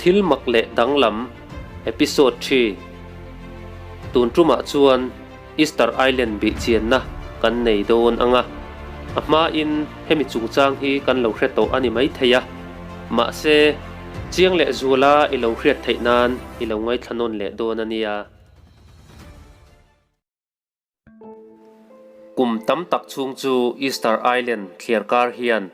Thil mak leh danglam Episode ṭhi Tun ṭumah chuan Easter Island bihchianna kan nei dawn ang a, a hmain hemi chungchang hi kan lo hre tawh a ni maithei a, mahse chiang leh zuala i lo hriat theih nan i lo ngaithla nawn leh dawn a nia. Kum tam tak chhung chu Easter Island thliarkar hian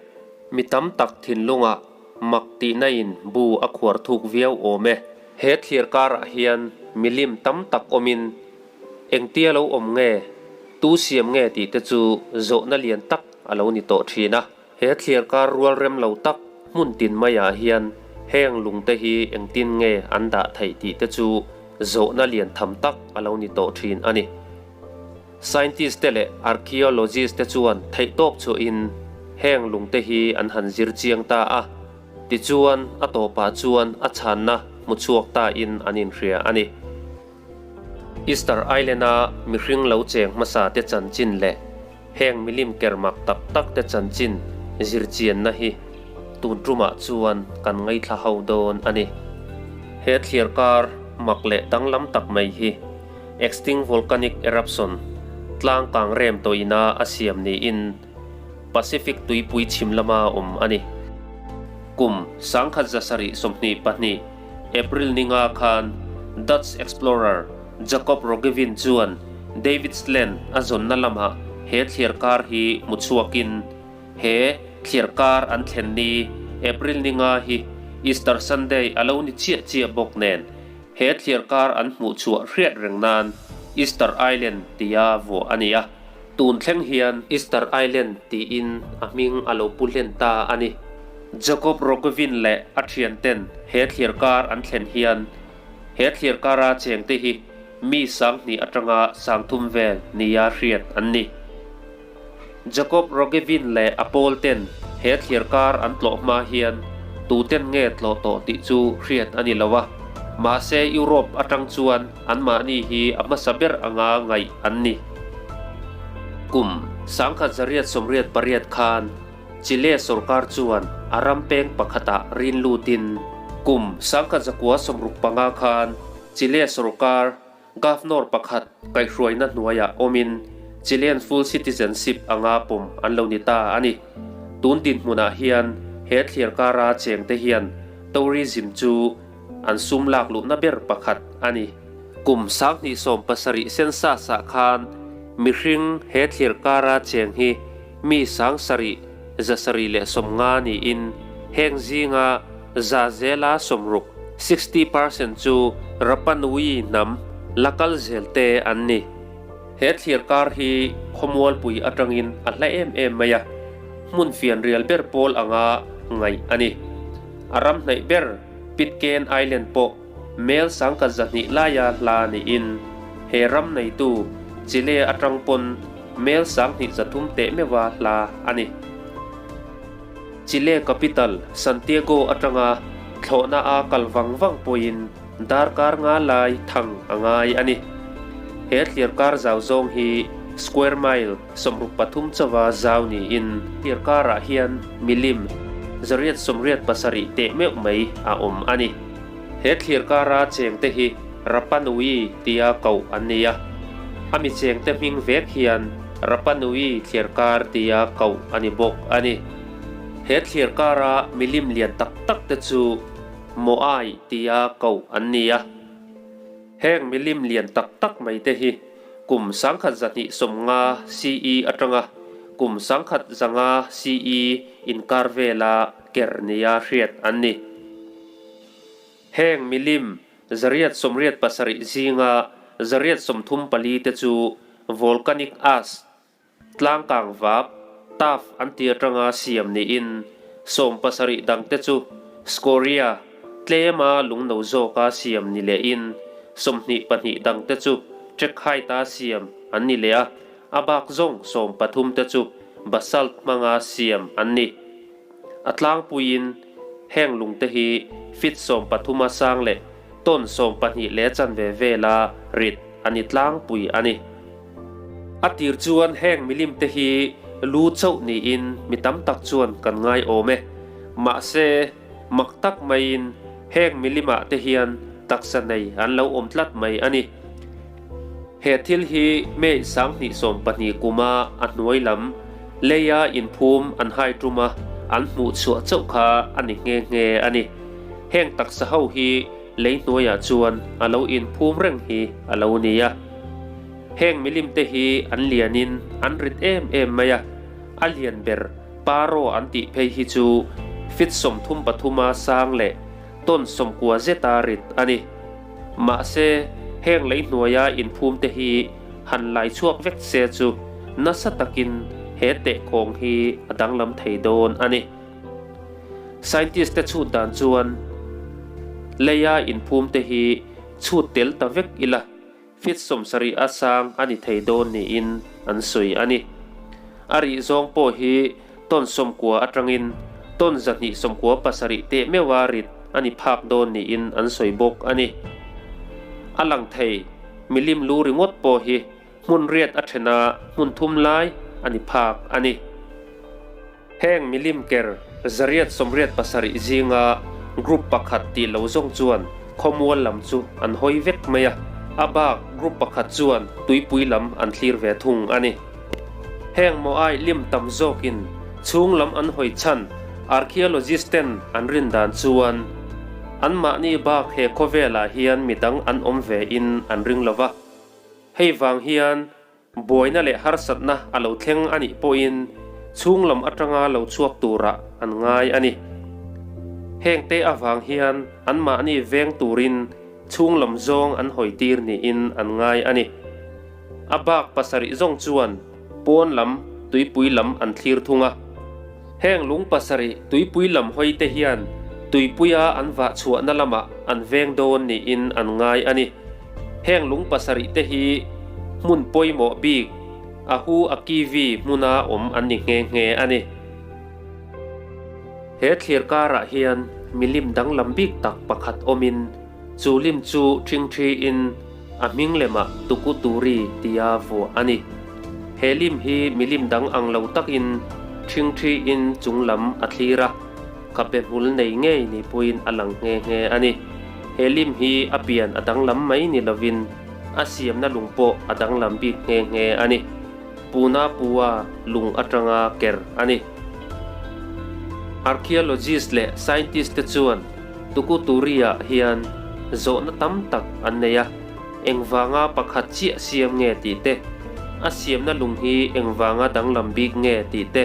mi tam tak thinlungah mak tihna in bu a khuar thuk viau awm e. He thliarkarah hian milim tam tak awmin engtia lo awm nge, tu siam nge tih te chu zawhna lian tak a lo ni tawh thin a. He thliarkar rual rem lo tak hmun tin maiah hian heng lungte hi engtin nge an dah theih tih te chu zawhna lian tham tak a lo ni tawh thin a ni. Scientist te leh archaeologist te chuan theihtawp chhuahin heng lungte hi an han zir chiang ta a, tichuan a tawpah chuan a chhanna hmu chhuak tain an inhria a ni. Easter Island-a mihring lo cheng hmasa te chanchin leh heng milim ker mak tak tak te chanchin zirchianna hi tun tumah chuan kan ngaithla ho dawn a ni. He thliarkar mak leh danglam tak mai hi extinct volcanic eruption tlang kang rem tawhina a siam niin Pacific tuipui chhim lama awm a ni. Kum 1722 April ninga khan Dutch explorer Jacob Roggeveen chuan David's Land a zawnna lamah he thliarkar hi hmu chhuakin he thliarkar an thlen ni April ninga hi Easter Sunday a lo ni chiah chiah bawk nen he thliarkar an hmuh chhuah hriat reng nan Easter Island tia vuah a ni a. Tun thleng hian Easter Island tiin a hming a lo pu hlen ta a ni. Jacob Roggeveen leh a thianten he thliarkar an thlen hian he thliarkara chengte hi mi 2000 atanga 3000 vel nia hriat an ni. Jacob Roggeveen leh a pawlten he thliarkar an tlawh hma hian tuten nge tlawh tawh tih chu hriat a ni lo a, mahse Europe atang chuan anmahni hi a hmasa ber anga ngaih an ni. Kum 1988 khan Chile sorkar chuan a ram peng pakhatah rin lutin kum 1965 khan Chile sorkar Governor pakhat kaihhruaina hnuaiah awmin Chilean full citizenship anga pawm an lo ni ta a ni. Tun dinhmunah hian he thliarkara chengte hian tourism chu an sum lak luhna ber pakhat a ni. Kum 2017 census-ah khan mihring he thliarkara cheng hi mi 7750 niin heng zinga za zela 60, 60%, chu Rapa Nui hnam la kal zel te an ni. He thliarkar hi khawmualpui atangin a hla em em mai a, hmun fianrial ber pawl anga ngaih a ni. A ram hnaih ber Pitcairn Island pawh mel 1200 laia hla niin he ram neitu Chile atang pawn mel 2300 teh meuha hla a ni. Chile capital Santiago atanga thlawhna a kal vang vang pawhin darkar nga lai thang a ngai a ni. He thliarkar zau zawng hi square mile 63 chawa zau niin thliarkarah hian milim 887 teh meuh mai a awm a ni. He thliarkara chengte hi Rapa Nui tia koh an ni a, a mi chengte hming vek hian Rapa Nui thliarkar tia koh a ni bawk a ni. He thliarkara milim lian tak tak te chu Moai tia koh an ni a. Heng milim lian tak tak mai te hi kum 1290 CE atanga kum 1100 CE inkar vela ker nia hriat an ni. Heng milim 887 zinga 834 te chu volcanic ash, tlangkang vap, tuff an ti atanga siam niin 70 dangte chu scoria, tlema lungno zawka siam ni lehin 22 dangte chu trachyte-a siam an ni leh a, a bak zawng 13 te chu basalt hmanga siam an ni. A tlangpuiin heng lungte hi feet 13 a sang leh ton 12 leh chanve vela rit a ni tlangpui a ni. A tir chuan heng milim te hi lu chauh niin mi tam tak chuan kan ngai awm e. Mahse, mak tak maiin Heng milimah te hian taksa nei an lo awm tlat mai a ni. He thil hi May 2020 kuma a hnuai lam leia inphum an hai tuma an hmuh chhuah chauh kha a ni nghe nghe a ni. Heng taksa ho hi lei hnuaiah chuan a lo inphum reng hi a lo ni a. Heng milim te hi an lianin an rit em em mai a, a lian ber Paro an tih phei hi chu fit 33 a sang leh ton 90 zeta rit a ni. Mahse, heng lei hnuaia inphum te hi han lai chhuak vek se chu nasa takin he tehkawng hi a danglam thei dawn a ni. Scientist te chhut dan chuan leia inphum te hi chhut tel ta vek ila Feet 70 a sang a ni thei dawn niin an sawi a ni. A rih zawng pawh hi ton 90 atangin ton 297 teh meuha rit a ni phak dawn niin an sawi bawk a ni. A lang thei, milim lu ringawt pawh hi hmun riat a thena hmun thum lai a ni phak a ni. Heng milim ker 887 zinga group pakhat tih lo zawng chuan khawmual lam chu an hawi vek mai a, a bak group pakhat chuan tuipui lam an thlir ve thung a ni. Heng Moai lim tam zawkin chhung lam an hawi chhan archaeologist ten an rin dan chuan anmahni bak he khawvelah hian midang an awm ve in an ring lova, hei vang hian Buaina leh harsatna a lo thleng a nih pawhin chhung lam atanga lo chhuak turah an ngai a ni. Hengte avang hian anmahni veng turin chhung lam zawng an hawitir niin an ngai a ni. A bak pasarih zawng chuan pawn lam tuipui lam an thlir thung a. Heng lung pasarih tuipui lam hawite hian tuipuia an vah chhuahna lamah an veng dawn niin an ngai a ni. Heng lung pasarih te hi hmun pawimawh bik Ahu Akivi hmuna awm an ni nghe nghe a ni. He thlir karah hian milim danglam bik tak pakhat awmin chu lim chu ṭhingṭhiin a hming lemah Tukuturi tia vuah a ni. He lim hi milim dang ang lo takin ṭhingṭhiin chunglam a thlir a. Ka be hmul nei ngei ni pawhin a lang nghe nghe a ni. He lim hi a pian a danglam mai ni lovin a siamna lung pawh a danglam bik nghe nghe a ni. Puna Pua lung atanga ker a ni. Archaeologist leh scientist te chuan Tukuturi-ah hian zawhna tam tak an nei a, engvanga pakhat chiah siam nge tih te, a siamna lung hi engvanga danglam bik nge tih te,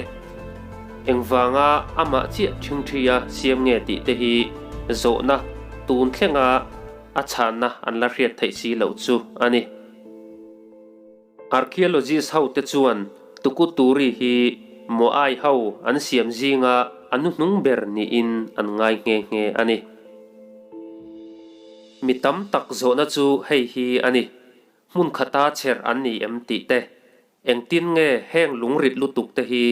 Engvanga amah chiah ṭhingṭhia siam nge tih te hi zawhna tun thlenga a chhanna an la hriat theih si loh chu a ni. Archaeologist ho te chuan Tukuturi hi Moai ho an siam zinga a nuhnung ber niin an ngai nghe nghe a ni. Mi tam tak zawhna chu hei hi a ni, hmun khata chher an ni em tih te, Engtin nge heng lungrit lutuk te hi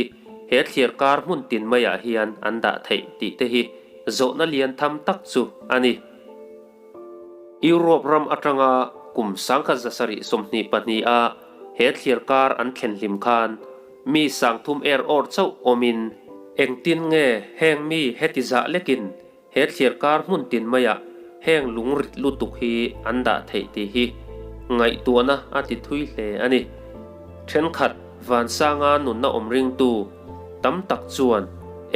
he thliar kar hmun tin maiah hian an dah theih tih te hi zawhna lian tham tak chu a ni. Europe ram atanga kum 1922 a he thliar kar an thlen hlim khan mi 3000 er awr chauh awmin engtin nge heng mi heti zah lekin He thliar kar hmun tin maiah heng lung rit lutuk hi an dah theih tih hi ngaihtuahna a ti thui hle a ni. Thenkhat vansanga nunna awm ringtu tam tak chuan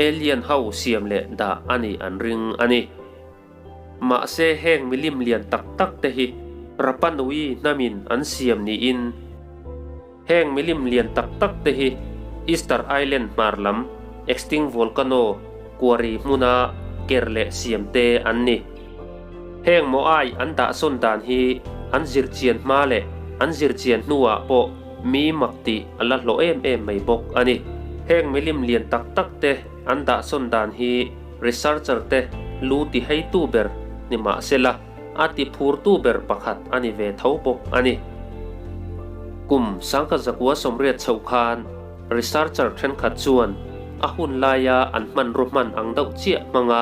alien ho siam leh dah a nih an ring a ni. Mahse heng milim lian tak tak te hi Rapa Nui hnamin an siam niin Heng milim lian tak tak te hi Easter Island hmar lam extinct volcano quarry hmuna ker leh siam te an ni. Heng Moai an dahsawn dan hi an zirchian hma leh an zirchian hnuah pawh mi mak tih a la hlawh em em mai bawk a ni. Heng milim lian tak tak te an dahsawn dan hi researcher te lu ti heitu ber ni mahsela, A ti phurtu ber pakhat a ni ve tho bawk a ni. Kum 1980 chhoh khan researcher thenkhat chuan a hun laia an hmanraw hman ang deuh chiah hmanga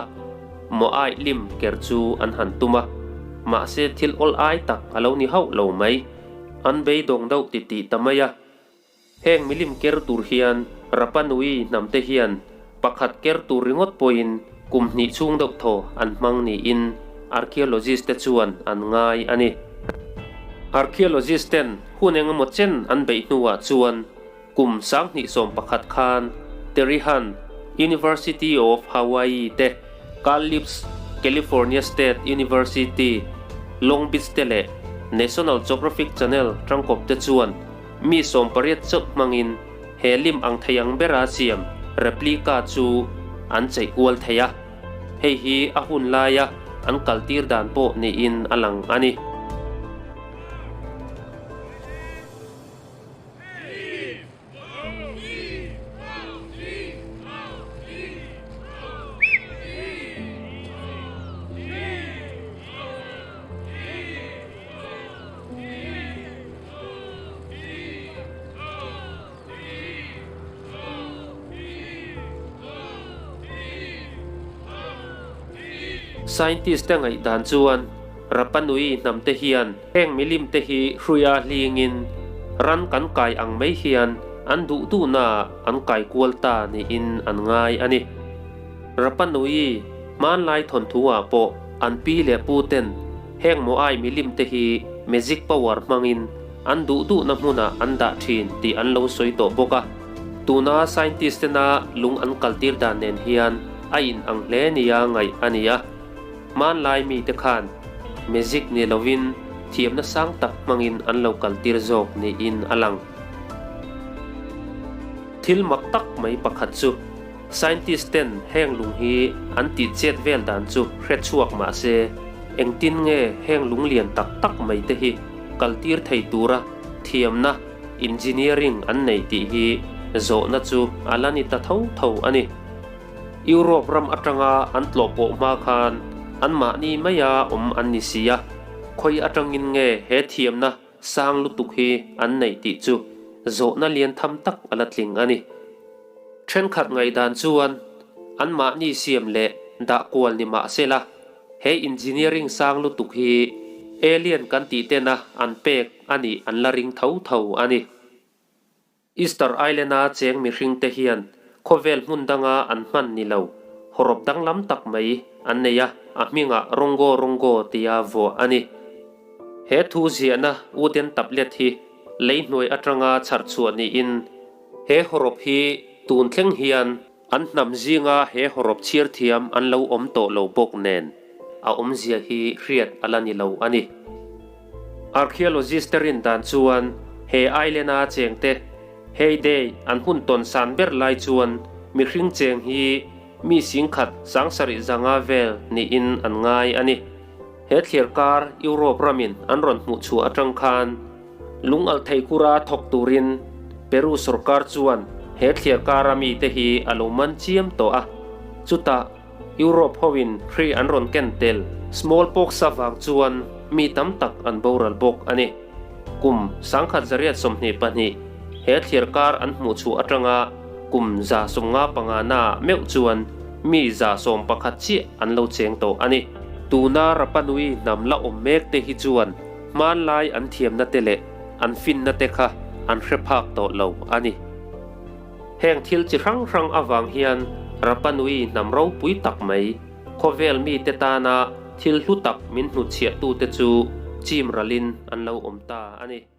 Moai lim ker chu an han tum a, mahse thil awl ai tak a lo ni hauh lo mai. An beidawng deuh titih ta mai a. Heng milim ker tur hian Rapa Nui hnamte hian pakhat ker tur ringawt pawhin kum hnih chhung deuh thaw an hmang niin archaeologist te chuan an ngai a ni. Archaeologist ten hun eng emaw chen an beih hnuah chuan kum 2011 khan Terry Hunt, University of Hawaii te, Carl Lipps, California State University, Long Beach te leh National Geographic Channel tangkawp te chuan Mi 18 chauh hmangin he lim ang thei ang bera siam replica chu an cheih kual thei a, hei hi a hun laia an kaltir dan pawh niin a lang a ni. Scientist te ngaihdan chuan Rapa Nui hnam te hian heng milim te hi hruia hlingin ran kan kai ang mai hian an duh duhnaah an kai kual ta niin an ngai a ni. Rapa Nui hmanlai thawnthu ah pawh an pi leh pu ten heng Moai milim te hi magic power hmangin an duh duhna hmunah an dah thin tih an lo sawi tawh bawk a. Tuna scientist tena lung an kaltir dan nen hian a in ang hle nia ngaih a ni a. Hmanlai mite khan magic ni lovin thiamna sang tak hmangin an lo kaltir zawk niin a lang. Thil mak tak mai pakhat chu Scientist ten heng lung hi an tih chet vel dan chu hre chhuak mah se, engtin nge heng lung lian tak tak mai te hi kaltir thei tura thiamna, engineering, an nei tih hi zawhna chu a la ni ta tho tho a ni. Europe ram atanga an tlawh pawh hma khan anmahni maia awm an ni si a, khawi atangin nge he thiamna sang lutuk hi an neih tih chu zawhna lian tham tak a la tling a ni. Thenkhat ngaihdan chuan anmahni siam leh dah kual ni mah se la, he engineering sang lutuk hi alien kan tih tena an pek a nih an la ring tho tho a ni. Easter Island-a cheng mihringte hian khawvel hmun danga an hman ni lo, hawrawp danglam tak mai an nei a, a hmingah Rongo Rongo tia vuah a ni. He thu ziahna wooden tablet hi lei hnuai atanga chharh chhuah niin, He hawrawp hi tun thleng hian an hnam zinga he hawrawp chhiar thiam an lo awm tawh lo bawk nen a awmzia hi hriat a la ni lo a ni. Archaeologist te rin dan chuan he island-a chengte heyday an hun tawn san ber lai chuan mihring cheng hi mi singkhat 7500 vel niin an ngai a ni. He thliarkar Europe ramin an rawn hmuh chhuah atang khan Lung alh thei kura thawk turin Peru sorkar chuan he thliarkara mite hi a lo man chiam tawh a. Chutah Europe hoin hri an rawn ken tel smallpox avang chuan mi tam tak an boral bawk a ni. Kum 1922 he thliarkar an hmuh chhuah atanga kum 155 naah meuh chuan mi 111 chiah an lo cheng tawh a ni. Tuna Rapa Nui hnam la awm mek te hi chuan Hmanlai an thiamna te leh an finna te kha an hre phak tawh lo a ni. Heng thil chi hrang hrang avang hian Rapa Nui hnam ropui tak mai, khawvel mite tana thil hlu tak min hnutchhiahtute chu chim ralin an lo awm ta a ni.